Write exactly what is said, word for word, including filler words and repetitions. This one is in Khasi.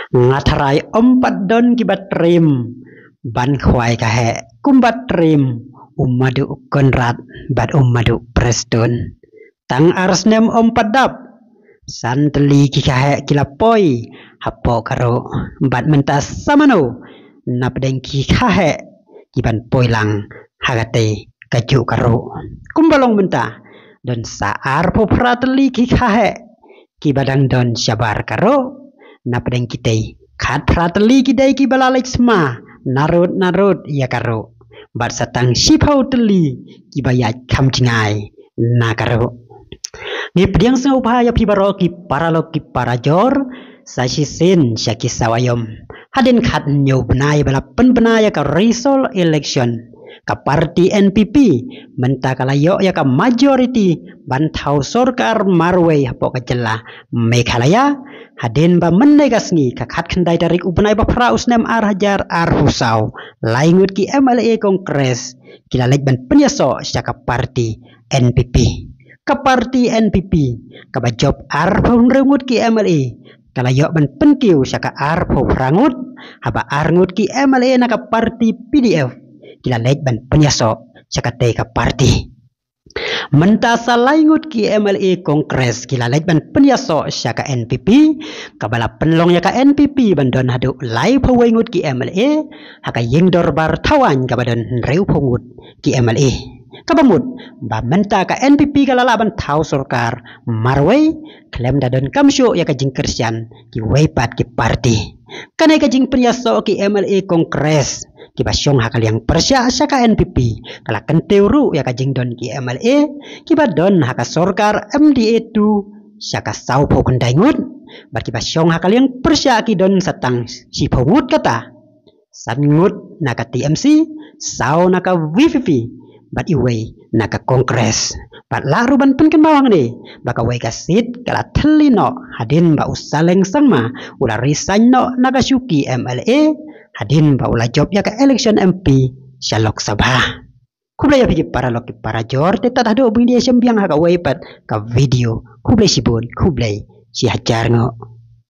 Nga tharai ym pat don kiba triem ban khwai ka heh kumba triem u Madu Conrad bad u Madu Prestone. Tang ar snem ym pat dap, san tylli ki kha heh ki la poi hapoh ka ruh. Bad mynta sa mano napdeng ki kha heh ki ban poi lang ha katei kajuh ka ruh? Kumba long mynta, don sa arphew phra tylli ki kha heh kiba dang don shabar ka ruh. Napdeng kitei, khatphra tylli ki dei kiba la leit sma narud narud ïa ka ruh, bad sa tang shiphew tylli kiba ïaid kham jngai na ka ruh. Ngi pdiang sngewbha ïa phi baroh ki paralok ki parajor, sa shisien sha ki sawa ïom. Hadien khathynñiew bnai ba la pynbna ïa ka result election, ka party N P P mynta ka la ïoh ïa ka majority ban thaw sorkar marwei hapoh ka jylla Meghalaya. Hadien ba mynne ka sngi, ka khatkhyndai tarik u bnai ba phra u snem ar hajar arphew saw, lai ngut ki M L A Congress ki la leit ban pynïasoh sha ka party N P P. Ka party N P P kaba jop arphew hynriew ngut ki M L A, ka la ïoh ban pynkiew sha ka arphew phra ngut, haba ar ngut ki M L A na ka party P D F ki la leit ban pynïasoh sha katei ka party. Mynta sa lai ngut ki M L A Congress ki la leit ban pynïasoh sha ka N P P, kaba la pynlong ïa ka N P P ban don haduh laiphew wei ngut ki M L A ha ka ïing dorbar thawaiñ kaba don hynriewphew ngut ki M L A. Kaba mut ba mynta ka N P P ka la lah ban thaw sorkar marwei, khlem da donkam shuh ïa ka jingkyrshan kiwei pat ki party. Kane ka jingpynïasoh ki M L A Congress kiba shong ha ka liang pyrshah sha ka N P P ka la kyntiew ruh ïa ka jingdon ki M L A kiba don ha ka sorkar M D A two sha ka sawphew khyndai ngut, bad kiba shong ha ka liang pyrshah ki don sa tang shiphew ngut kata. San ngut na ka T M C, saw na ka V P P, bad iwei na ka Congress. Bad lah ruh ban pynkynmaw hangne ba kawei ka seat ka la thylli noh hadien ba u Saleng Sangma u la resign noh na ka shuki M L A hadien ba u la jop ïa ka election M P sha Lok Sabha. Khublei ïa phi ki paralok ki parajor, te tad haduh ba ngin ïashem biang ha kawei pat ka video. Khublei shibun, khublei shi hajar nguh.